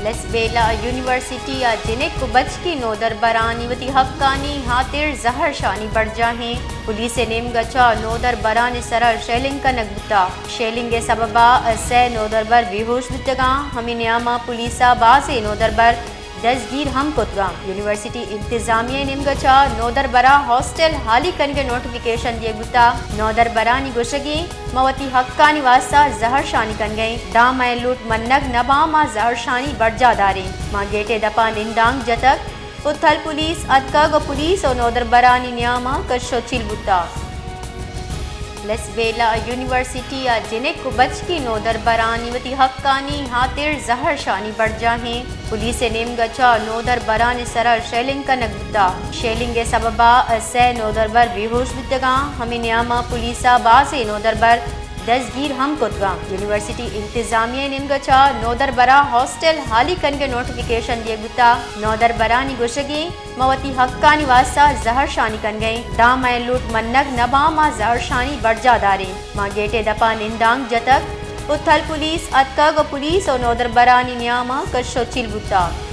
لسبیلہ یونیورسٹی ءَ جنک ءُ بچکی نودربرانی وتی حقانی ہاتر زہرشانی برجاہیں۔ پولیس ءِ نیمگ ءَ چہ نودربرانی سرا شیلنگ کنگ بوتگ۔ شیلنگ ءِ سبب ءَ سئے نودربر بے ہوش بوتگ اَنت۔ ہمے نیام ءَ پولیس ءَ بازیں نودربر دزگیر ہم کتگ اَنت۔ یونیورسٹی انتظامیہ ءِ نیمگ ءَ چہ نودربراں ہاسٹل ہالی کنگ ءِ نوٹیفکیشن دیگ بوتگ۔ نودربرانی گوشگ اِنت، ما وتی حقانی واستہ زہرشانی کنگ ءَ ایں۔ داں مئے لوٹ منگ نہ باں، ما زہرشانی برجاہ داریں۔ ما گیٹ ءِ دپ ءَ نندانک جتگ ءُ تھل پولیس اتکگ ءُ پولیس ءُ نودربرانی نیام ءَ کش ءُ چیل بوتگ۔ لسبیلہ یونیورسٹی ءَ جنک ءُ بچکی نودربرانی وتی حقانی ہاتر زہرشانی برجاہیں۔ پولیس ءِ نیمگ ءَ چہ نودربرانی سرا شیلنگ کنگ بوتگ۔ شیلنگ ءِ سبب ءَ سئے نودربر بے ہوش بوتگ اَنت۔ ہمے نیام ءَ پولیس ءَ بازیں نودربر دزگیر ہم کتگ اَنت۔ یونیورسٹی انتظامیہ ءِ نیمگ ءَ چہ نودربراں ہاسٹل ہالی کنگ ءِ نوٹیفکیشن دیگ بوتگ۔ نودربرانی گوشگ اِنت، ما وتی حقانی واستہ زہرشانی کنگ ءَ ایں۔ داں مئے لوٹ منگ نہ باں، ما زہرشانی برجاہ داریں۔ ما گیٹ ءِ دپ ءَ نندانک جتگ ءُ تھل پولیس اتکگ ءُ پولیس ءُ نودربرانی نیام ءَ کش ءُ چیل بوتگ۔